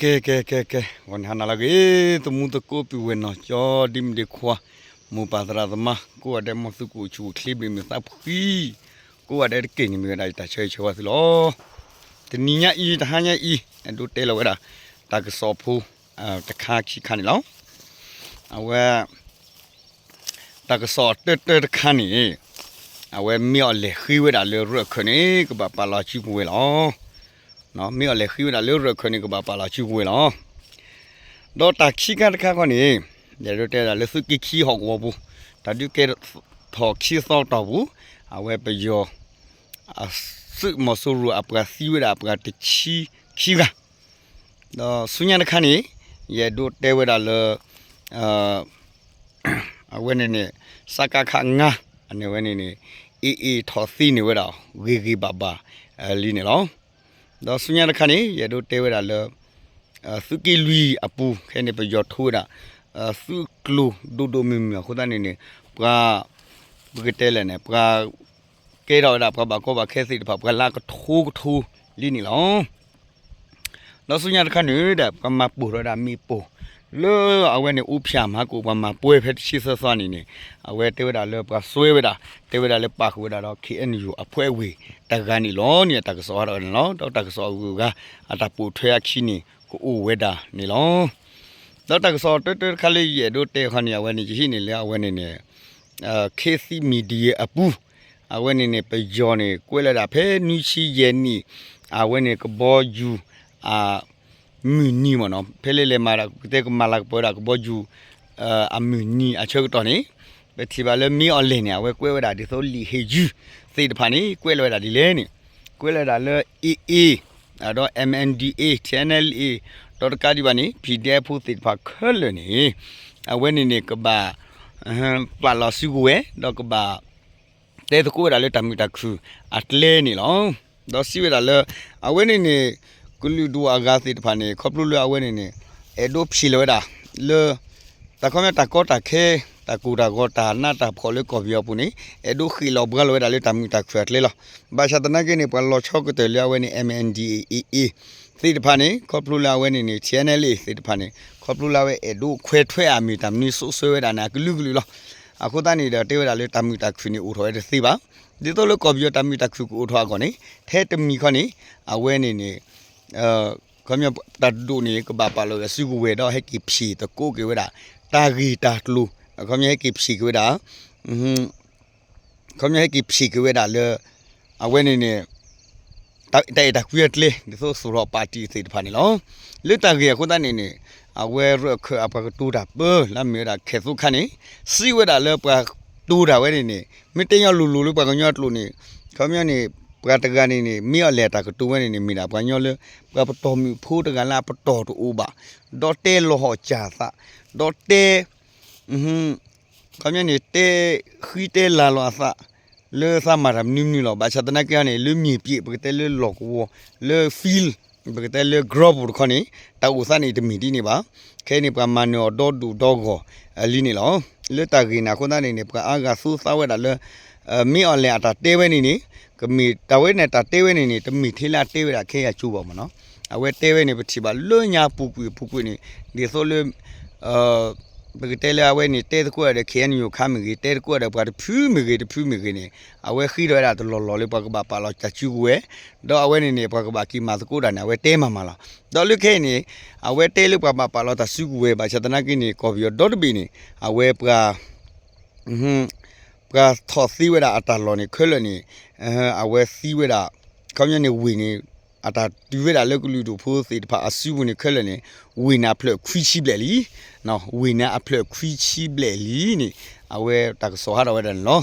ကဲ ကဲ ကဲ ကဲ ဂီၤနံၤဟါနၤလၢအဂ့ၤ သမူသကိးပုၢ်ဝဲၢ်နီၢ်ကၠီ ဒ်မုၣ်ဒ့ခွါ မိၢ်ပၢ်သရၣ်သမါ ကိးဂၤဒဲး မ်သုကအိၣ်ဆူၣ်အိၣ်ချ့ ဘၣ်မုာ်သးဖှံ ကိးဂၤဒဲးတက့ၢ်န့ၣ် မ့ၢ်ဝဲဒၣ်ယတၢ်ဆၢဂ့ၤဆၢဝါသုလီၤ. တနံၤညါအံၤ တဟါညါအံၤ အဲၣ်ဒိးတဲလီၤဝဲဒၣ် တၢ်ကစီၣ်ဖိ တခါခံခါန့ၣ်လီၤ. အဝဲ တၢ်ကစီၣ်တၢတၢတခါန့ၣ် အဝဲမ့ၢ်အီၤလဲၣ်ဃ့ဝဲဒၣ်လၢရၢၢ်ခၢၣ်န့ၣ် ကဘၣ်ပာ်လီၤစုကဝဲၤလီၤ. မ့ၢ်အီၤလဲၣ်ဃ့ဝဲဒၣ်လၢရၢၢ်ခၢၣ်န့ၣ် ကဘၣ်ပာ်လီၤစုကဝဲၤလီၤ. ဒီးတၢ်ခံခါတခါခီန့ၣ် ယအဲၣ်ဒိးတဲဒၣ်လၢသုးက့ခံဟီၣ်ကဝီၤပူၤ တၢ်ဒုးကဲထီၣ်ခံသီတီၢ်ပူၤ အဝဲပယီၤ အသုးမီၤစိရိၤအပှၤသံဝဲဒၣ်အပှၤတဆံခံဂၤ ဒီးဆူညါတခါန့ၣ် ယအဲၣ်ဒိးတဲဝဲဒၣ်လၢ အဝဲန့ၣ်န့ၣ် စကခ ငါး အန့ၣ်ဝဲန့ၣ်န့ၣ် အ့ၣ်အ့ၣ်ထီၣ်သ့န့ၢ်ဝဲဒၣ် ဂ့ၤဂ့ၤဘၣ်ဘၣ်လံန့ၣ်လီၤ. ဒီးဆူညါတခါန့ၣ် ယအဲၣ်ဒိးတဲဝဲဒၣ်လၢ သုးက့လွံၢ်အပူၤ ခဲအံၤန့ၣ် ပယီၤထိဝဲဒၣ် သုးကျိၤဒိၣ်ဒိၣ်မုၢ်မုၢ်အဃိသတးန့ၣ်န့ၣ် ပှၤ ပကတဲလဲၣ်န့ၣ် ပှၤ ကဲထီၣ်ဝဲဒၣ် ပှၤဘၣ်ကီဘၣ်ခဲသ့ၣ်တဖၣ် ပှၤလၢအကထိကထိလံန့ၣ်လီၤ. ဒီးဆူညါတခါန့ၣ်ဒီး ပှၤမၤပိာ်ထီၣ်ဝဲဒၣ်မ့ၣ်ပိၢ် လၢအဝဲန့ၣ် အိၣ်ဖၠၣ်မၤကိး ပှၤမၤပှဲၤဖဲတဆံသၢသီန့ၣ်န့ၣ် အဝဲတဲဝဲဒၣ်လၢပှၤစွဲဝဲဒၣ် တဲဝဲဒၣ်လၢပာ်ဃုာ်ဝဲဒၣ်ဒီး ခ့ၣ်အဲၣ်ယူၣ် အဖှဲးဝ့ၢ်တဂၤန့ၣ်လီၤန့ၣ် အတၢ်ကစီၣ်ဟးထီၣ်ဝဲန့ၣ်လီၤ. ဒီးတၢ်ကစီၣ်အဂုၤအဂၤ အတၢ်ပိာ်ထွဲအခံန့ၣ် ကအိၣ်ဝဲဒၣ်န့ၣ်လီၤ. ဒီးတၢ်ကစီၣ်တၢတၢတခါလၢယအဲၣ်ဒိးတဲခီန့ၣ် အဝဲန့ၣ် ယဟံးန့ၢ်လၢအဝဲန့ၣ်န့ၣ် ခေတ်သစ် Media အပူၤ အဝဲန့ၣ်န့ၣ် ပယီၤန့ၣ် ကွဲးလီၤဝဲဒၣ်ဖဲနွံဆံယဲၢ်နံၣ် အဝဲန့ၣ် ကဘီယူၤ အ မုၢ်နံၤမ့ၢ်နီၤ ဖဲလဲၣ်လဲၣ်မၤဒၣ် ကတဲကမၤလၤကပီၤဝဲဒၣ် ကဘီယူၤ အမုၢ်နံၤအဆၢကတီၢ်န့ၣ် ပထံၣ်ဘၣ်လၢမ့ၢ်အီၤလဲၣ်န့ၣ် အဝဲကွဲးဝဲဒၣ်ဒ်သိးလံာ်ဟ့ၣ်ယုၢ်သ့ၣ်တဖၣ်န့ၣ် ကွဲးလီၤဝဲဒၣ်ဒ်လဲၣ်န့ၣ် ကွဲးလီၤဝဲဒၣ်လၢ AA ဒီး MNDAA TNLA ဒီးတကးဒံးဘၣ်န့ၣ် PDF ဖိသ့ၣ်တဖၣ်ခဲလၢာ်န့ၣ် အဝဲန့ၣ်န့ၣ် ကဘၣ် ပာ်လီၤစုကဝဲၤ ဒီးကဘၣ် တဲသကိးဝဲဒၣ်လၢတၢ်မုာ်တၢ်ခုၣ်အကျဲန့ၣ်လီၤ. ဒီးစံးဝဲဒၣ်လၢ အဝဲန့ၣ်န့ၣ် ကလုာ်ဒူၣ်အဂၤသ့ၣ်တဖၣ်န့ၣ် ခီဖျိလၢအဝဲန့ၣ်န့ၣ် အဲၣ်ဒိးဖျ့ၣ်လီၤဝဲဒၣ် လၢ တၢ်ခီပညီတၢ်ကီတၢ်ခဲ တၢ်ကိၢ်တၢ်ဂီၤ တၢ်နးတၢ်ဖှီၣ်လၢကီၢ်ပယီၤပူၤန့ၣ် အဲၣ်ဒိးဃ့ၣ်လီၤဘှါလီၤဝဲဒၣ်လၢတၢ်မုာ်တၢ်ခုၣ်အကျဲလီၤ. ဘၣ်ဆၣ်သနာ်က့န့ၣ် ပှၤလီၤဆီကတၢၢ်လၢအဝဲန့ၣ် MNDAA သ့ၣ်တဖၣ်န့ၣ် ခီဖျိလၢအဝဲန့ၣ်န့ၣ် TNLA သ့ၣ်တဖၣ်န့ၣ် ခီဖျိလၢအဝဲအဲၣ်ဒိးခွဲးထွဲအမ့ၢ်တၢ်မနုၤစိးဆၢဝဲဒၣ်န့ၣ် အကလုာ်ကလုာ်လီၤ. အဃိသတးန့ၣ်ဒီး တဲဝဲဒၣ်လၢတၢ်မုာ်တၢ်ခုၣ်န့ၣ် အိၣ်ထီၣ်ဝဲတသ့ဘၣ်. ဒ်သိးလၢကီၢ်ပယီၤတၢ်မုာ်တၢ်ခုၣ်ကအိၣ်ထီၣ်အဂီၢ်န့ၣ် ထဲတမံၤခီန့ၣ် အဝဲန့ၣ်န့ၣ် ခီပညီတၢ်ဒိၣ်န့ၣ် ကဘၣ်ပာ်လီၤဂာ်စုကဝဲၤ ဒီးဟဲက့ၤဖျ့ၣ်သကိးက့ၤဝဲဒၣ် တၢ်ဂ့ၢ်တၢ်ကျိၤ ခီပညီဟဲက့ၤဖျ့ၣ်က့ၤဝဲဒၣ် ခီပညီဟဲက့ၤဖျ့ၣ်က့ၤဝဲဒၣ်လၢ အဝဲန့ၣ်န့ၣ် တၢ်အဲၣ်တၢ်ကွံအကျဲ ဒ်သိးသူၣ်ထီၣ်ပၣ်တံၣ်သ့ၣ်တဖၣ်န့ၣ်လီၤ. လၢတၢ်ဂ့ၢ်အဃိသတးန့ၣ်န့ၣ် အဝဲရၢၢ်ခၢၣ်အပှၤကတိၤတၢ်ပၢ လၢအမ့ၢ်ဝဲဒၣ်ခဲၣ်သိခါန့ၣ် စံးဝဲဒၣ်လၢပှၤတိၤတၢ်ဝဲန့ၣ်န့ၣ် မ့ၢ်တဲညီလိၤလိၤလၢပှၤကညီအကျိာ်န့ၣ် ခီပညီန့ၣ် ပှၤတဂၤန့ၣ်န့ၣ် မ့ၢ်အီၤလဲၣ်တၢ်ကတိၤဝဲန့ၣ်န့ၣ် မ့ၢ်ဒၣ်ပှၤကညီလၢ ပှၤပတီၢ်မုၣ်ဖိတဂၤလၢအပတီၢ်တအိၣ်ဘၣ် ဒီးတဲလီၤဟီၣ်စၢ်သး ဒီးတဲ ခီပညီန့ၣ် တဲဃံတဲလၤလီၤအသး လၢသးမၤတၢ်မနုၤမနုၤလီၤ. ဘၣ်ဆၣ်သနာ်က့န့ၣ် လၢမြေပြင် ပကတဲလၢလီၢ်ကဝီၤ လၢ field ပကတဲလၢ ground ပူၤတခီန့ၣ် တၢ်အိၣ်သးန့ၣ်တမ့ၢ်ဒ်န့ၣ်ဘၣ်. ခဲအံၤန့ၣ် ပှၤမၤနၢၤအီၤဒီဒူၣ်ဒီဂီၢ်လံန့ၣ်လီၤ. လၢတၢ်ဂ့ၢ်န့ၣ်အဃိသတးန့ၣ်န့ၣ် ပှၤအါဂၤသူသးဝဲဒၣ်လၢ မ့ၢ်အီၤလဲၣ်အတၢ်တဲဝဲန့ၣ်န့ၣ် ကမ့ၢ်တၢ်ဝဲန့ၣ်တၢ်တဲဝဲန့ၣ်န့ၣ် တမ့ၢ်ထဲလၢအတဲဝဲဒၣ်ခဲအံၤအကၠိဘၣ်မ့ၢ်နီၤ. အဝဲတဲဝဲန့ၣ် ပထံၣ်ဘၣ်လၢညါပူၤကွံာ်ပူၤကွံာ်န့ၣ် ဒ်သိးလၢ ပကတဲလၢအဝဲန့ၣ် တဲသကိးဒီး ခ့ၣ်အဲၣ်ယူၣ် ခါမ့ၢ်ဂ့ၤ တဲသကိးဒီးပှၤတဖုမ့ၢ်ဂ့ၤ တဖုမ့ၢ်ဂ့ၤန့ၣ် အဝဲဃ့ထီၣ်ဝဲဒၣ်တလီၢ်လီၢ်လၢပှၤကဘၣ်ပာ်လီၤတၢ်စုကဝဲၤ ဒီးအဝဲန့ၣ်န့ၣ် ပှၤကဘၣ်က့ၤမၤသကိးတၢ်န့ၣ် အဝဲတဲမၤမၤလီၤ. ဒီးလၢခဲအံၤန့ၣ် အဝဲတဲလၢပှၤဘၣ်ပာ်လီၤတၢ်စုကဝဲၤ ဘၣ်ဆၣ်သနာ်က့န့ၣ် ကီၢ်ပယီၤဒီတဘ့ၣ်န့ၣ် အဝဲပှၤ ပှၤထီၣ်သ့ဝဲဒၣ်အတၢ်လီၢ်န့ၣ် ခဲလၢာ်န့ၣ် အဝဲသံဝဲဒၣ် ခီပညီန့ၣ် ဝ့ၢ်န့ၣ် အတၢ်တုၤဝဲဒၣ်လၢကလုာ်ဒူၣ်ဖိသ့ၣ်တဖၣ်အစုပူၤန့ၣ် ခဲလၢာ်န့ၣ် ဝ့ၢ်န့ၣ်အဖျၢၣ်ခွံဆံဘျဲၣ်လံ. ဝ့ၢ်န့ၣ်အဖျၢၣ်ခွံဆံဘျဲၣ်လံန့ၣ် အဝဲတၢ်ကစီၣ်ဟးထီၣ်ဝဲဒၣ်န့ၣ်လီ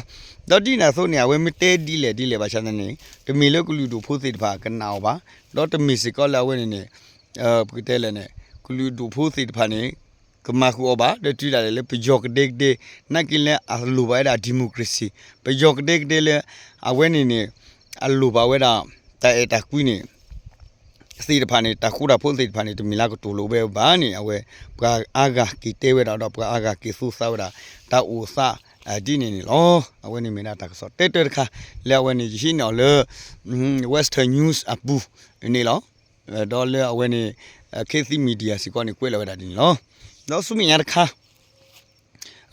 ၤ. ဒီးဒ်န့ၣ်အသိးန့ၣ် အဝဲမ့ၢ်တဲဒ်လဲၣ်ဒ်လဲၣ်ဘၣ်ဆၣ်သနာ်က့န့ၣ် တမ့ၢ်လၢကလုာ်ဒူၣ်ဖိသ့ၣ်တဖၣ်ကနၣ်အီၤဘၣ်. ဒီးတမ့ၢ်စ့ၢ်ကီးလၢအဝဲန့ၣ်န့ၣ် ပကတဲလဲၣ်န့ၣ် ကလုာ်ဒူၣ်ဖိသ့ၣ်တဖၣ်န့ၣ် ကမၤဃုာ်အီၤဘၣ် ဒီးတုၤဒၣ်လဲာ်လၢပယီၤကဒဲကဒဲ နာ်က့လၢအလိၣ်ဘၣ်ဝဲဒၣ် democracy ပယီၤကဒဲကဒဲလၢ အဝဲန့ၣ်န့ၣ် အလိၣ်ဘၣ်ဝဲဒၣ် တၢ်အဲၣ်တၢ်ကွံန့ၣ် သ့ၣ်တဖၣ်န့ၣ် တၢ်ဃူတၢ်ဖိးသ့ၣ်တဖၣ်န့ၣ် တမ့ၢ်လၢကတိၤလိာ်ဝဲဘၣ်န့ၣ် အဝဲ ပှၤအါဂၤက့ၤတဲဝဲဒၣ်ဒီး ပှၤအါဂၤက့ၤသူသးဝဲဒၣ် တၢ်အိၣ်သး ဒ်န့ၣ်န့ၣ်လီၤ. အဝဲန့ၣ်မ့ၢ်ဒၣ်တၢ်ကစီၣ်တၢတၢတခါ လၢအဝဲန့ၣ် ယဟံးန့ၢ်အီၤလၢ Western News အပူၤန့ၣ်လီၤ. ဒီးလၢအဝဲန့ၣ် Khit Thit Media စ့ၢ်ကီးန့ၣ် ကွဲးလီၤဝဲဒၣ်ဒ်န့ၣ်လီၤ. ဒီးဆူမဲာ်ညါတခါ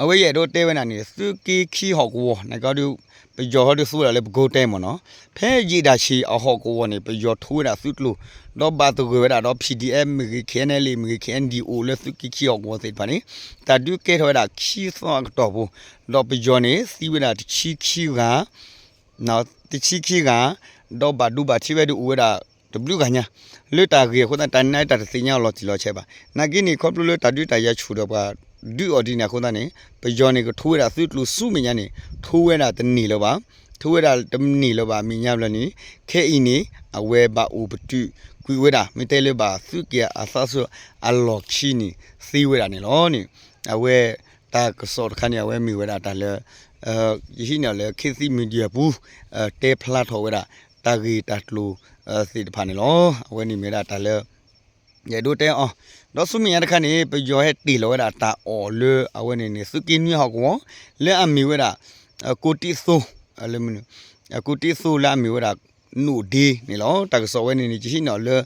အဝဲယအဲၣ်ဒိးတဲဝဲဒၣ်န့ၣ် သုးက့ခံဟီၣ်ကဝီၤ နာ်က့ဒီး ပယီၤဟီဒီးသူဝဲဒၣ်လၢပကိးတဲမ့ၢ်နီၤ, ဖဲယံာ်ဒၣ်ဆံးအဟီၣ်ကဝီၤန့ၣ် ပယီၤထိဝဲဒၣ်သုးကျိၤ ဒီးဘၣ်သဂၢၢ်ဝဲဒၣ်ဒီး P D F မ့ၢ်ဂ့ၤ K N L A မ့ၢ်ဂ့ၤ K N D O လၢသုးက့ခံဟီၣ်ကဝီၤသ့ၣ်တဖၣ်န့ၣ် တၢ်ဒုးကဲထီၣ်ဝဲဒၣ်ခံသီအကတီၢ်ပူၤ, ဒီးပယီၤန့ၣ် သံဝဲဒၣ်တဆံခံဂၤ တဆံခံဂၤ, ဒီးဘၣ်ဒိဘၣ်ထံးဝဲဒၣ်အိၣ်ဝဲဒၣ်တဘျုးဂၤညါ, လၢတၢ်ဂ့ၢ်အဃိသတး တၢ်န့ၣ်တၢ်တသ့ၣ်ညါအီၤလီၤတံၢ်လီၤဆဲးဘၣ်. နာ်က့န့ၣ် ခီဖျိလၢတၢ်ဒုးတၢ်ယၤဆူၣ်ဒီးပှၤဒုးအီၤဒ်န့ၣ်အဃိသတးန့ၣ် ပယီၤန့ၣ်ကထိဝဲဒၣ်သုးကျိၤဆူမဲာ်ညါန့ၣ် ထိဝဲဒၣ်တန့ၢ်လၢၤဘၣ်, ထိဝဲဒၣ်တန့ၢ်လၢၤဘၣ်အမဲာ်ညါဘျီန့ၣ် ခဲအံၤန့ၣ် အဝဲဘၣ်အိၣ်ပတုာ်ကွံာ်ဝဲဒၣ် မ့ၢ်တဲလၢဘၣ်သုးက့ၤအသးဆူအလီၢ်ခံန့ၣ် သ့ဝဲဒၣ်န့ၣ်လီၤန့ၣ် အဝဲ တၢ်ကစီၣ်တခါန့ၣ် အဝဲမ့ၢ်ဝဲဒၣ်တၢ်လၢ ယဟံးန့ၢ်အီၤလၢ Khit Thit Media ပူၤ တဲဖျါထီၣ်ဝဲဒၣ် တၢ်ဂ့ၢ်တၢ်ကျိၤသ့ၣ်တဖၣ်န့ၣ်လီၤ. အဝဲန့ၣ်မ့ၢ်ဝဲဒၣ်တၢ်လၢ ယအဲၣ်ဒိးတဲအီၤ, ဒီးဆူမဲာ်ညါတခါန့ၣ် ပယီၤဟဲတ့ၢ်လီၤဝဲဒၣ်တၢ်အီၣ်လၢအဝဲန့ၣ်န့ၣ် သုးက့နွံဟီၣ်ကဝီၤ လၢအမ့ၢ်ဝဲဒၣ် ကိးတံးသိ လၢ ကိးတံးသိလၢအမ့ၢ်ဝဲဒၣ် နိၣ်ဒ့န့ၣ်လီၤ. တၢ်ကစီၣ်ဝဲန့ၣ်န့ၣ် ယဟံးန့ၢ်အီၤလၢ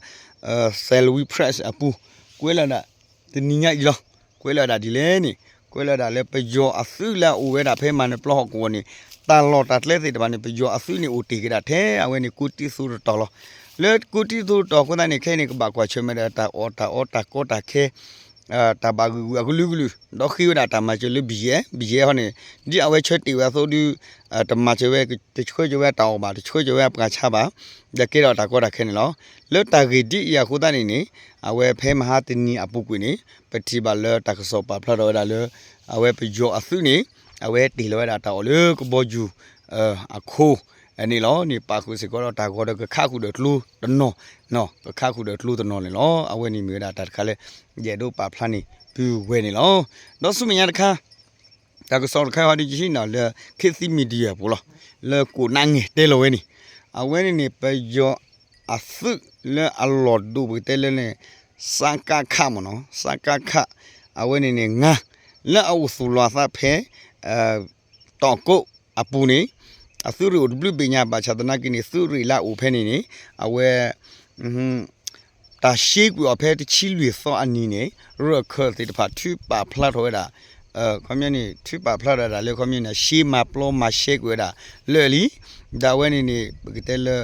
Salween Press အပူၤ ကွဲးလီၤဒၣ် တနံၤညါအံၤလီၤ. ကွဲးလီၤဒၣ်ဒ်လဲၣ်န့ၣ် ကွဲးလီၤဒၣ်လၢပယီၤအသုးလၢအအိၣ်ဝဲဒၣ်ဖဲမၤနပျီဟီၣ်ကဝီၤန့ၣ် တၢ်လီၢ်တၢ်ကျဲသ့ၣ်တဖၣ်န့ၣ် ပယီၤအသုးန့ၣ်အိၣ်တ့ၢ်က့ၤဒၣ်ထဲအဝဲန့ၣ် ကိးတံးသိတတီၤလီၤ. လၢကိးတံးသိတတီၤအဃိသတးန့ၣ် ခဲအံၤန့ၣ် ကဘၣ်ကွၢ်ဆၢၣ်မဲာ်ဒီးတၢ်အီၣ်တၢ်အီတၢ်ကီတၢ်ခဲ တၢ်ဘၣ်ဂုာ်ဂုာ်အကလုာ်ကလုာ် ဒီးဃ့ဝဲဒၣ်တၢ်မၤစၢၤလၢ ဘံယဲၢ် ဘံယဲၢ်ဟီန့ၣ် ဒ်အဝဲဆၢတဲာ်ဝဲအသိးဒီး တမၤစၢၤဝဲ တဆှၢက့ၤဝဲတၢ်အီၣ်ဘၣ် တဆှၢက့ၤဝဲအပှၤဆါဘၣ် ဒီးကဲထီၣ်တၢ်ကီတၢ်ခဲန့ၣ်လီၤ. လၢတၢ်ဂ့ၢ်ဒ်အံၤအဃိသတးန့ၣ်န့ၣ် အဝဲဖဲမဟါတနံၤအပူၤကွံာ်န့ၣ် ပထံၣ်ဘၣ်လၢတၢ်ကစီၣ်ပာ်ဖျါထီၣ်ဝဲဒၣ်လၢ အဝဲပယီၤအသုးန့ၣ် အဝဲတ့ၢ်လီၤဝဲဒၣ်တၢ်အီၣ်လၢကဘီယူၤ အခိၣ် န့ၣ်လီၤန့ၣ် ပာ်ဃုာ်စ့ၢ်ကီးဒီးတၢ်ဂီၤဒီးကခးဃုာ်ဒီးကျိတနီၤ ကခးဃုာ်ဒီးကျိတနီၤန့ၣ်လီၤ. အဝဲန့ၣ်မ့ၢ်ဝဲဒၣ်တၢ်တခါလၢ ယအဲၣ်ဒိးပာ်ဖျါန့ၣ် ပုၢ်ဝဲၢ်န့ၣ်လီၤ. ဒီးဆူမဲာ်ညါတခါ တၢ်ကစီၣ်တခါဟီဒ်ယဟံးန့ၢ်လၢ Khit Thit Media ပူၤလီၤ. လၢကိးနးငဲၢ်တဲလီၤဝဲန့ၣ် အဝဲန့ၣ်န့ၣ် ပယီၤအသုးလၢအလီၢ်ဒိၣ်ပကတဲလၢန့ၣ် စကခ မ့ၢ်နီၤ စကခ အဝဲန့ၣ်န့ၣ် ငါ လၢအအိၣ်သူၣ်လီၤအသးဖဲ တီၢ်ကိးအပူၤန့ၣ် အသုးရ့ၣ်အိၣ်တဘျုးဘ့ၣ်ညါ ဘၣ်ဆၣ်သနာ်က့န့ၣ် သုးရ့ၣ်လၢအအိၣ်ဖဲန့ၣ်န့ၣ် အဝဲ တၢ်ရှဲကွံာ်အီၤဖဲတဆံလွံၢ်သီအနံၤန့ၣ် ရၢၢ်ခၢၣ်သ့ၣ်တဖၣ်ထုးပာ်ဖျါထီၣ်ဝဲဒၣ် ခီပညီန့ၣ် ထုးပာ်ဖျါထီၣ်ဝဲဒၣ်လၢခီပညီန့ၣ် ရှဲမၤပျီမၤရှဲကွံာ်ဝဲဒၣ်လၢာ်လံ. ဒီးအဝဲန့ၣ်န့ၣ် ပကတဲလၢ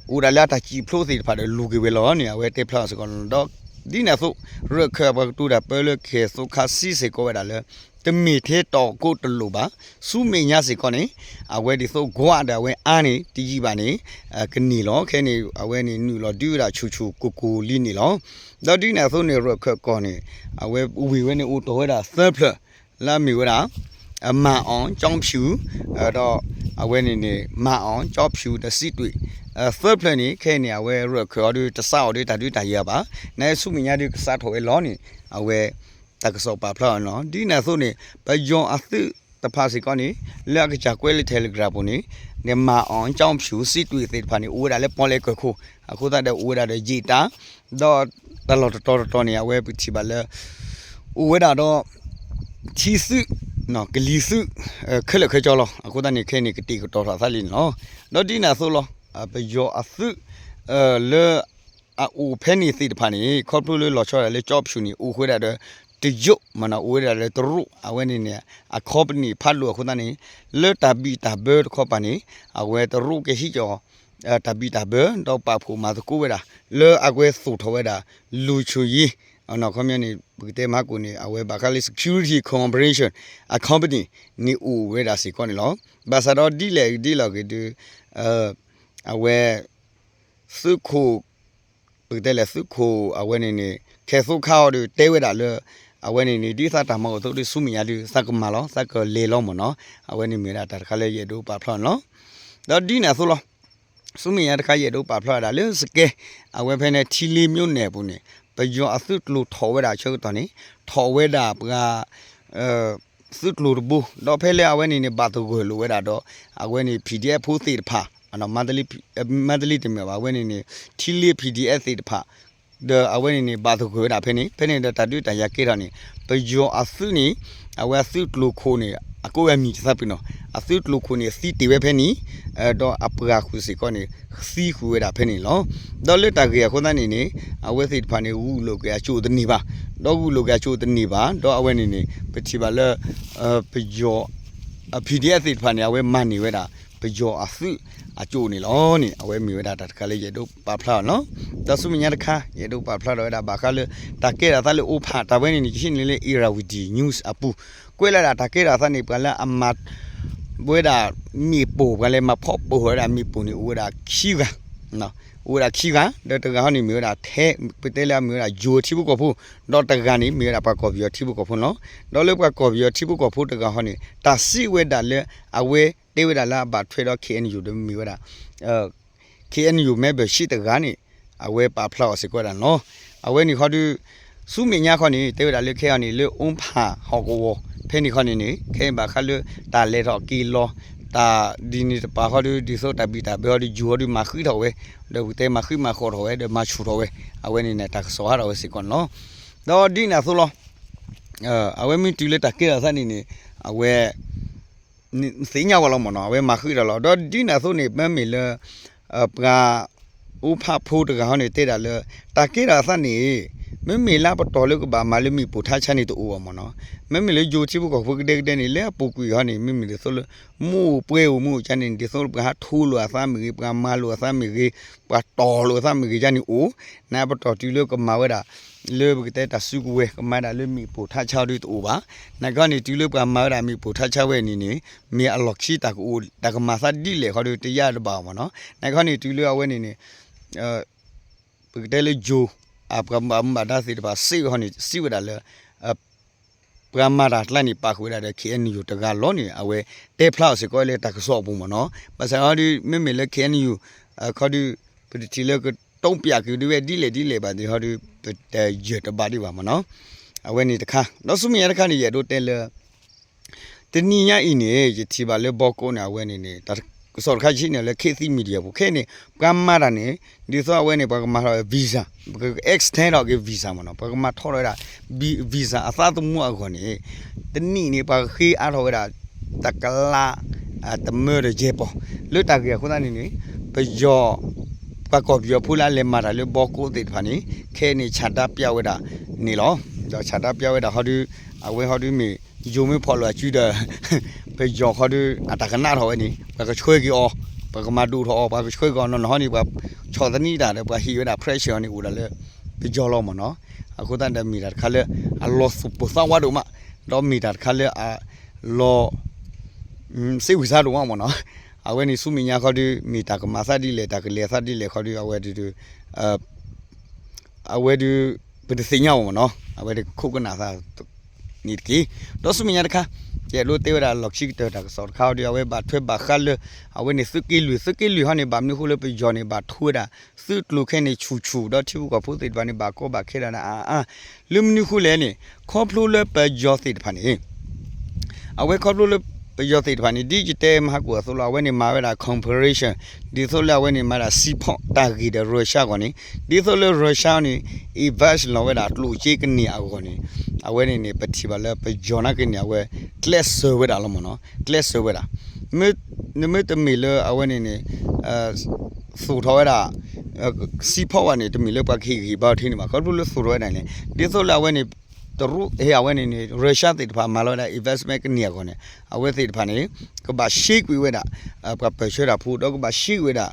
အိၣ်ဒၣ်လၢအတၢ်စံာ်ဖျိသ့ၣ်တဖၣ်ဒီးလူၤက့ၤဝဲလီၤန့ၣ် အဝဲတဲဖျါအီၤစ့ၢ်ကီးလီၤ. ဒီးဒ်န့ၣ်အသိး ရၢၢ်ခၢၣ်အပှၤကတိၤတၢ်ပၢလၢကဟဲၣ်သိခါစံးစ့ၢ်ကီးဝဲဒၣ်လၢ တမ့ၢ်ထဲတီၢ်ကိးတလိၣ်ဘၣ် ဆူမဲာ်ညါစ့ၢ်ကီးန့ၣ် အဝဲဒ်သိးကွၢ်ဒီးအဝဲအါန့ၣ် တယံာ်ဘၣ်န့ၣ် ကန့ၢ်လီၤ. ခဲအံၤန့ၣ် အဝဲန့ၣ်နုာ်လီၤဒုးဝဲဒၣ်ဆူၣ်ဆူၣ်ကိၢ်ကိၢ်လံန့ၣ်လီၤ. ဒီးဒ်န့ၣ်အသိးန့ၣ် ရၢၢ်ခၢၣ်ကီၢ်န့ၣ် အဝဲဝ့ၢ်ဝဲန့ၣ်အိၣ်တီၢ်ဝဲဒၣ်သၢဖျၢၣ် လၢအမ့ၢ်ဝဲဒၣ် မၤအီၣ် ကၠီဖၠူၣ် ဒီးအဝဲန့ၣ်န့ၣ် မၤအီၣ် ကၠီဖၠူၣ် ဒီးစံးတွ့ၣ် သၢဖျၢၣ်န့ၣ် ခဲအံၤန့ၣ် အဝဲရၢၢ်ခၢၣ်အီၤဒီးတစးအီၤဒီးတၢ်ဒုးတၢ်ယၤဘၣ် နဆူမဲာ်ညါဒီးကစးထီၣ်ဝဲလီၤန့ၣ် အဝဲ တၢ်ကစီၣ်ပာ်ဖျါအီၤန့ၣ်လီၤ. ဒ်န့ၣ်အသိးန့ၣ် ပယီၤအသုးတဖၣ်စ့ၢ်ကီးန့ၣ် လၢအကစၢ်ကွဲးလၢ Telegram ပူၤန့ၣ် မၤအီၣ် ကၠီဖၠူၣ် စံးတွ့ၣ်သ့ၣ်တဖၣ်န့ၣ် အိၣ်ဝဲဒၣ်လၢပီၣ်လဲၣ်ကၢၢ်ခိၣ် အဃိသတးဒီးအိၣ်ဝဲဒၣ်ဒီးယံာ်တၢ် ဒီးတၢ်လီၢ်တတီၤတတီၤန့ၣ် အဝဲပထံၣ်ဘၣ်လၢ အိၣ်ဝဲဒၣ်ဒီး ထံသုး ကလံၤသုး ခဲလၢာ်ခဲဆ့လီၤ. အဃိသတးန့ၣ် ခဲအံၤန့ၣ် ကတဲာ်ကတီၤထီၣ်အသးလံန့ၣ်လီၤ. ဒီးဒ်န့ၣ်အသိးလီၤ ပယီၤအသုး လၢအအိၣ်ဖဲန့ၣ်သ့ၣ်တဖၣ်န့ၣ် ခီဖျိလၢလီၤဆီဒၣ်လၢကၠီဖၠူၣ်န့ၣ် အိၣ်ဃုာ်ဝဲဒၣ်ဒီး တရုတ် မ့ၢ်နီၤ အိၣ်ဝဲဒၣ်လၢတရူး အဝဲန့ၣ်န့ၣ် အ company ဖးဒိၣ်အဃိသတးန့ၣ် လၢတၢ်ဘံၣ်တၢ်ဘၢတခီပၤန့ၣ် အဝဲတရူးကဟံးကီး တၢ်ဘံၣ်တၢ်ဘၢ ဒီးပာ်ဖှိၣ်မၤသကိးဝဲဒၣ် လၢအကွဲးသိၣ်ထီၣ်ဝဲဒၣ် လူၤဆိၣ်ယ့ ခီပညီန့ၣ် ပကတဲမဟါကိၣ်န့ၣ် အဝဲဘၣ်ဃးလၢ security cooperation အ company န့ၣ်အိၣ်ဝဲဒၣ်စ့ၢ်ကီးန့ၣ်လီၤ. ဘၣ်ဆၣ်ဒီးဒ်လဲၣ်ဂ့ၤဒ်လဲၣ်ဂ့ၤဒီး အဝဲ သုးခိၣ် ပကတဲလဲၣ်သုးခိၣ်အဝဲန့ၣ်န့ၣ် ခဲသိခါအီၤဒီးတဲဝဲဒၣ်လၢ အဝဲန့ၣ်န့ၣ် ဒ်သးတၢ်မၤအိၣ်အသိးဒီးဆူမဲာ်ညါဒီး သးကမၤလီၤ သးကလဲၤလီၤမ့ၢ်နီၤ. အဝဲန့ၣ်မ့ၢ်ဝဲဒၣ်တၢ်တခါလၢယအဲၣ်ဒိးပာ်ဖျါန့ၣ်လီၤ. ဒီးဒ်န့ၣ်အသိးလီၤ. ဆူမဲာ်ညါတခါယအဲၣ်ဒိးပာ်ဖျါဝဲဒၣ်လၢစကဲ အဝဲဖဲန့ၣ် ထံလ့မျိၣ်နဲၣ်အပူၤန့ၣ် ပယီၤအသုးကျိၤထီၣ်ဝဲဒၣ်ဆၢကတီၢ်န့ၣ် ထီၣ်ဝဲဒၣ်ပှၤ သုးကျိၤတဘိ ဒီးဖဲလၢအဝဲန့ၣ်န့ၣ် ဘၣ်သဂၢၢ်လိာ်ဝဲဒၣ်ဒီး အဝဲန့ၣ် PDF ဖိသ့ၣ်တဖၣ် မၤတလ့တမ့ၢ်ဘၣ် အဝဲန့ၣ်န့ၣ် ထံလ့ PDF သ့ၣ်တဖၣ် ဒီးအဝဲန့ၣ်န့ၣ် ဘၣ်သဂၢၢ်ဝဲဒၣ်ဖဲန့ၣ်, ဖဲန့ၣ်ဒီးတၢ်ဒုးတၢ်ယၤကဲထီၣ်န့ၣ် ပယီၤအသုးန့ၣ် အဝဲအသုးကျိၤခိၣ်န့ၣ် အကိးဝဲအမံၤတသးပ့ၤနီၤ, အသုးကျိၤခိၣ်န့ၣ် သံတ့ၢ်ဝဲဖဲန့ၣ်, ဒီးအပှၤဃုာ်စ့ၢ်ကီးန့ၣ် သံဃုာ်ဝဲဒၣ်ဖဲန့ၣ်လီၤ. ဒီးလၢတၢ်ဂ့ၢ်အဃိသတးန့ၣ်န့ၣ် အဝဲသ့ၣ်တဖၣ်န့ၣ် ဂုာ်လိာ်က့ၤအကၠိၣ်တန့ၢ်ဘၣ်, ဒီးဂုာ်လိာ်က့ၤအကၠိၣ်တန့ၢ်ဘၣ်, ဒီးအဝဲန့ၣ်န့ၣ် ပထံၣ်ဘၣ်လၢ ပယီၤ PDF သ့ၣ်တဖၣ်န့ၣ် အဝဲမၤန့ၢ်ဝဲဒၣ် ပယီၤအသုးအကၠိၣ်န့ၣ်လီၤန့ၣ် အဝဲမ့ၢ်ဝဲဒၣ်တၢ်တခါလၢယအဲၣ်ဒိးပာ်ဖျါအီၤလီၤ. ဒီးဆူမဲာ်ညါတခါ ယအဲၣ်ဒိးပာ်ဖျါထီၣ်ဝဲဒၣ်ဘၣ်ဃးလၢ တၢ်ကဲထီၣ်သးလၢအိၣ်ဖးတၢ်ဝဲန့ၣ်န့ၣ် ယဟံးန့ၢ်လၢ Irrawaddy News အပူၤ, ကွဲးလၢဒၣ်တၢ်ကဲထီၣ်သးန့ၣ် ပှၤလၢအမၤ ဝဲဒၣ်မ့ၣ်ပိၢ် ပှၤလဲၤမၤဖီၣ်ပိၢ်ဝဲဒၣ်မ့ၣ်ပိၢ်န့ၣ် အိၣ်ဝဲဒၣ်ခံဂၤ, အိၣ်ဝဲဒၣ်ခံဂၤ, ဒီးတဂၤဟီန့ၣ်မ့ၢ်ဝဲဒၣ်ထဲ ပတဲလၢအမ့ၢ်ဝဲဒၣ်ယိၤထံဖိကီၢ်ဖိ, ဒီးတဂၤန့ၣ်မ့ၢ်ဝဲဒၣ်ပှၤကီၢ်ပယီၤထံဖိကီၢ်ဖိန့ၣ်လီၤ. ဒီးလၢပှၤကီၢ်ပယီၤထံဖိကီၢ်ဖိတဂၤဟီန့ၣ် တၢ်စံးဝဲဒၣ်လၢ အဝဲတဲဝဲဒၣ်လၢအဘၣ်ထွဲဒီး KNU ဒီးမ့ၢ်ဝဲဒၣ် KNU membership တဂၤန့ၣ် အဝဲပာ်ဖျါအီၤစ့ၢ်ကီးဝဲဒၣ်န့ၣ်လီၤ. အဝဲန့ၣ်ဃီဒီး ဆူမဲာ်ညါဃီန့ၣ် တဲဝဲဒၣ်လၢခဲအံၤန့ၣ် လၢအိၣ်ဖးဟီၣ်ကဝီၤ ဖဲန့ၣ်ဃီန့ၣ်န့ၣ် ခဲအံၤဘၣ်ဃးလၢတၢ်လဲၤထီၣ်က့ၤလီၤ တၢ်ဒ်န့ၣ်တပၤဃီဒီး ဒ်သိးတၢ်ဘံၣ်တၢ်ဘၢဃီဒီး ယိၤဃီဒီးမၤဃံးထီၣ်ဝဲ, ဒီးပကတဲမၤဃံးမၤဃီးထီၣ်ဝဲ ဒီးမၤဆူၣ်ထီၣ်ဝဲ, အဝဲန့ၣ်န့ၣ် တၢ်ကစီၣ်ဟးထီၣ်ဝဲစ့ၢ်ကီးန့ၣ်လီၤ. ဒီးဒ်န့ၣ်အသိးလီၤ အဝဲမ့ၢ်တုၤလၢတၢ်ကဲထီၣ်သးန့ၣ်န့ၣ် အဝဲ သ့ၣ်ညါဝဲလီၤမ့ၢ်နီၤ အဝဲမၤဃံးတၢ်လီၤ. ဒီးဒ်န့ၣ်အသိးန့ၣ် မ့မ့ၢ်လၢ ပှၤအိၣ်ဖးဖိတဂၤဟီန့ၣ် တဲဒၣ်လၢ တၢ်ကဲထီၣ်သးန့ၣ် မ့မ့ၢ်လၢအပတီၢ်လၢကဘၣ်မၤလၢမ့ၣ်ပိၢ်ထါဆါန့ၣ်တအိၣ်ဘၣ်မ့ၢ်နီၤ. မ့မ့ၢ်လၢယိၤထံဖိကီၢ်ဖိကဒဲကဒဲန့ၣ် လၢအပူၤကွံာ်ဟီန့ၣ် မ့မ့ၢ်ဒ်သိးလၢ မ့ၣ်အူပှဲၤအိၣ်မ့ၣ်အူကါန့ၣ် ဒ်သိးလၢပှၤဟးထိလိာ်အသးမ့ၢ်ဂ့ၤ ပှၤမၤလိာ်အသးမ့ၢ်ဂ့ၤ ပှၤတီၢ်လိာ်အသးမ့ၢ်ဂ့ၤယါန့ၣ်အိၣ်, နပတီၢ်တုၤလၢကမၤဝဲဒၣ် လၢပကတဲတၢ်စုကဝဲၤ ကမၤဒၣ်လၢမ့ၣ်ပိၢ်ထါဆါဒုတအိၣ်ဘၣ်. နကီန့ၣ် တုၤလၢပှၤမၤဝဲဒၣ်မ့ၣ်ပိၢ်ထါဆါဝဲန့ၣ်န့ၣ် မ့ၢ်အလီၢ်ခံတၢ်ကအိၣ် တၢ်ကမၤသးဒ်လဲၣ်ဃီဒီး တယါတဘၣ်အီၤမ့ၢ်နီၤ. နကီန့ၣ် တုၤလၢအဝဲန့ၣ်န့ၣ် ပကတဲလၢယိၤ အပှၤဘၣ်မူဘၣ်ဒါသ့ၣ်တဖၣ်စံးဝဲဟီန့ၣ် စံးဝဲဒၣ်လၢ ပှၤမၤတၢ်ကျါန့ၣ် ပာ်ဃုာ်ဝဲဒၣ်ဒီး KNU တဂၤလီၤန့ၣ် အဝဲတဲဖျါအီၤစ့ၢ်ကီးလၢတၢ်ကစီၣ်အပူၤမ့ၢ်နီၤ. ဘၣ်ဆၣ်ဟီဒီး မ့မ့ၢ်လၢ KNU ခီဒီး ပတထံၣ်လၢကတုံးပၠးက့ၤဒ်ဝဲဒ်လဲၣ်ဒ်လဲၣ်ဘၣ်ဒီးဟီဒီး ပတယၢၢ်တဘၣ်ဒံးဘၣ်မ့ၢ်နီၤ. အဝဲန့ၣ်တခါ ဒီးဆူမဲာ်ညါတခါန့ၣ် ယအဲၣ်ဒိးတဲလၢ တနံၤညါအံၤန့ၣ် ယထံၣ်ဘၣ်လၢဘီကိးန့ၣ် အဝဲန့ၣ်န့ၣ် တၢ်ကစီၣ်တခါယဟံးန့ၢ်လၢ ခေတ်သစ် Media ပူၤ ခဲအံၤန့ၣ် ပှၤမၤတၢ်န့ၣ် ဒ်သိးအဝဲန့ၣ် ပှၤကမၤထီၣ်ဝဲ visa ပက extend ထီၣ်က့ၤ visa မ့ၢ်နီၤ ပှၤကမၤထီထီၣ်ဝဲဒၣ် visa အသးသမူအဂီၢ်န့ၣ် တနံၣ်န့ၣ် ပှၤကဃ့အါထီၣ်ဝဲဒၣ် တကလး တမၢတယဲၢ်ပီၢ် လၢတၢ်ဂ့ၢ်အဃိသတးန့ၣ်န့ၣ် ပယီၤ ပှၤကီၢ်ပယီၤဖိလၢအလဲၤမၤတၢ်လၢဘီကိးသ့ၣ်တဖၣ်န့ၣ် ခဲအံၤန့ၣ် ဆန္ဒပြဝဲဒၣ်န့ၣ်လီၤ. ဒီးဆန္ဒပြဝဲဒၣ်ဟီဒီး အဝဲဟီဒီးမ့ၢ် ယိၤမ့ၢ်ဖီၣ်လိာ်အစုဒီး ပယီၤခီဒီး အတၢ်ကနၣ်ထီၣ်ဝဲန့ၣ် ပှၤကဆှၢက့ၤအီၤ ပှၤကမၤဒိၣ်ထီၣ်အီၤ ပှၤကဆှၢက့ၤအီၤနီၢ်နီၢ်ဟီန့ၣ် ပှၤဆီၣ်သနံးတၢ်ဒီး ပှၤဟ့ၣ်ဝဲဒၣ် pressure အီၤန့ၣ် အိၣ်ဒၣ်လၢ ပယီၤလီၤမ့ၢ်နီၤ. အဃိသတးဒီးမ့ၢ်တၢ်တခါလၢ အလီၤသူၣ်ပိၢ်သးဝးဒိၣ်မး ဒီးမ့ၢ်တၢ်တခါလၢအလီၤ စ့ဝံၤစါဒိၣ်မးမ့ၢ်နီၤ. အဝဲန့ၣ်ဆူမဲာ်ညါခီဒီး မ့ၢ်တၢ်ကမၤသးဒ်လဲၣ် တၢ်ကလဲၤသးဒ်လဲၣ်ခီဒီး အဝဲဒုး အဝဲဒုး ပတသ့ၣ်ညါအီၤမ့ၢ်နီၤ. အဝဲဒုးကခိၣ်ကနၣ်သးန့ၣ်တက့ၢ်. ဒီးဆူမဲာ်ညါတခါ ယအဲၣ်ဒိးတဲဝဲဒၣ်လီၢ်ခံကတၢၢ်တၢ်ကစီၣ်တခါဒီး အဝဲဘၣ်ထွဲဘၣ်ဃးလၢ အဝဲန့ၣ်သုးက့လွံၢ် သုးက့လွံၢ်ဟီန့ၣ် ဘၣ်မနုၤဃိလၢပယီၤန့ၣ် ဘၣ်ထိဝဲဒၣ် သုးကျိၤခဲန့ၣ်ဆူၣ်ဆူၣ် ဒီးထံဖိကီၢ်ဖိသ့ၣ်တဖၣ်န့ၣ် ဘၣ်ကီဘၣ်ခဲဒၣ်အါအါ လၢမနုၤဃိလဲၣ်န့ၣ် ခီဖျိလၢပယီၤသ့ၣ်တဖၣ်န့ၣ် အဝဲခီဖျိလၢပယီၤသ့ၣ်တဖၣ်န့ၣ် ဒ်ယတဲမဟါကိၣ်အသိးလီၤ. အဝဲန့ၣ်မၤဝဲဒၣ် cooperation ဒ်သိးလၢအဝဲန့ၣ်မၤဒၣ် support တၢ်ဂ့ၢ်ဒီး Russia အဂီၢ်န့ၣ် ဒ်သိးလၢ Russia န့ၣ် invest လီၤဝဲဒၣ်ကျိၣ်စ့ကန့ၢ်အဂီၢ်န့ၣ် အဝဲန့ၣ်န့ၣ် ပထံၣ်ဘၣ်လၢပယီၤနာ်က့န့ၣ် အဝဲကျဲးစၢးဝဲဒၣ်လီၤမ့ၢ်နီၤ. ကျဲးစၢးဝဲဒၣ် နမ့ၢ်တမ့ၢ်လၢအဝဲန့ၣ်န့ၣ် သူၣ်ထီၣ်ဝဲဒၣ် support ဘၣ်န့ၣ် တမ့ၢ်လၢပှၤကဟ့ၣ်ဂံၢ်ဘါထံန့ၣ်ဘၣ်. ခီဖျိလၢသူၣ်ထီၣ်ဝဲဒၣ်န့ၣ် ဒ်သိးလၢအဝဲန့ၣ် တရူးဟ့ၣ်အဝဲန့ၣ်န့ၣ် Russia သ့ၣ်တဖၣ်မၤလီၤဝဲဒၣ် investment ကန့ၢ်အဂီၢ်န့ၣ် အဝဲသ့ၣ်တဖၣ်န့ၣ် ကဘၣ်ရှ့ကွံာ်ဝဲဒၣ် ပှၤပၢၢ်ဆၢတၢ်ဖိ ဒီးကဘၣ်ရှ့ကွံာ်ဝဲဒၣ်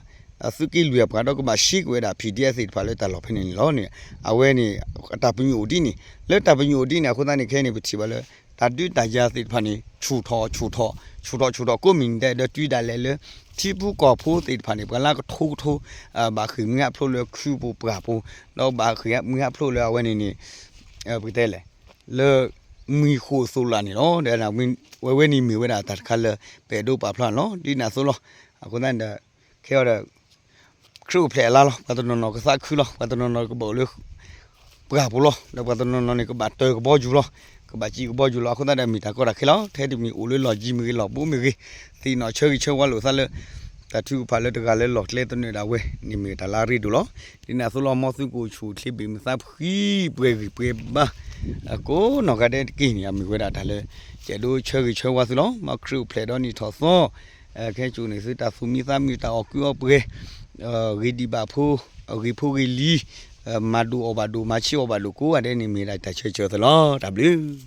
သုးက့လွံၢ်အပှၤ ဒီးကဘၣ်ရှ့ကွံာ်ဝဲဒၣ် PDF သ့ၣ်တဖၣ်လၢတၢ်လီၢ်ဖဲန့ၣ်န့ၣ်လီၤန့ၣ် အဝဲန့ၣ် အတၢ်ပညိၣ်အိၣ်ဒ်န့ၣ် လၢတၢ်ပညိၣ်အိၣ်ဒ်န့ၣ် အဃိသတးန့ၣ် ခဲအံၤန့ၣ် ပထံၣ်ဘၣ်လၢ တၢ်ဒုးတၢ်ယၤသ့ၣ်တဖၣ်န့ၣ် ဆူၣ်ထီၣ်ဆူၣ်ထီၣ် ဆူၣ်ထီၣ်ဆူၣ်ထီၣ်ကိးမုၢ်နံၤဒဲး ဒီးတုၤဒၣ်လဲာ်လၢ ထံဖိကီၢ်ဖိသ့ၣ်တဖၣ်န့ၣ် ပှၤလၢကထိကထိ ဘၣ်ဃ့ၢ်မှံဟးဖျိးလၢခုပူၤပှၢ်ပူၤ ဒီးဘၣ်ဃ့ၢ်မှံဟးဖျိးလၢအဝဲန့ၣ်န့ၣ် ပကတဲလဲၣ် လၢ မှံၤဃိၣ်သိးလၢ်န့ၣ်လီၤ. ဒီးဝဲန့ၣ်မ့ၢ်ဝဲဒၣ်တၢ်တခါလၢ ပအဲၣ်ဒိးပာ်ဖျါန့ၣ်လီၤ. ဒ်န့ၣ်အသိးလီၤ. အဃိသတးန့ၣ်ဒီး ခဲအံၤဒီး ခရံာ်အိၣ်ဖျဲၣ်အလါလီၤ. ပှၤတနီၤနီၤကသးခုလီၤ. ပှၤတနီၤနီၤကဘၣ်အိၣ်လၢ ပှၢ်ပူၤလီၤ. ဒီးပှၤတနီၤနီၤန့ၣ် ကဘၣ်တၢၢ်ကဘီယူၤလီၤ. ကဘၣ်စံးကဘီယူၤလီၤ. အဃိသတးဒီးမ့ၢ်တၢ်ကီတၢ်ခဲလီၤ. ထဲတမံၤအိၣ်လၢလီၢ်ယံၤမ့ၢ်ဂ့ၤ လီၢ်ဘူးမ့ၢ်ဂ့ၤ သ့ၣ်နီၣ်ဆၢဂ့ၤဆၢဝါလိာ်သးလၢ တၢ်ထုကဖၣ်လၢတဂၤလၢလီၢ်ကျဲသနၢၣ်ဒၣ်ဝဲန့ၣ်မ့ၢ်တၢ်လၢအရ့ဒိၣ်လီၤ. ဒ်န့ၣ်အသိးလီၤ မ်သုကအိၣ်ဆူၣ်အိၣ်ချ့ဘၣ်မုာ်သးဖှံပှဲၤဂံၢ်ပှဲၤဘါ ကိးနီၢ်ဂၤဒဲးတက့ၢ်န့ၣ် အမ့ၢ်ဝဲဒၣ်တၢ်လၢ ကဲဒိဆၢဂ့ၤဆၢဝါသုလီၤ. မ်ခရံာ်အိၣ်ဖျဲၣ်ဒီးနံၣ်ထီၣ်သီ ခဲကိာ်န့ၣ်သုတၢ်သူၣ်မံသးမုာ်တၢ်အီၣ်ကုအီပှဲၤ ဂ့ၤဒံးဘၣ်ဖိ ဂ့ၤဖိဂ့ၤလံ မၤဒိၣ်အီၣ်ဘၣ်ဒိၣ် မၤဆံးအီၣ်ဘၣ်ဒိၣ်ကိးဂၤဒဲးန့ၣ်မ့ၢ်ဒၣ်တၢ်ဆၢဂ့ၤဆၢဝါသုလီၤ. တၢ်ဘျုး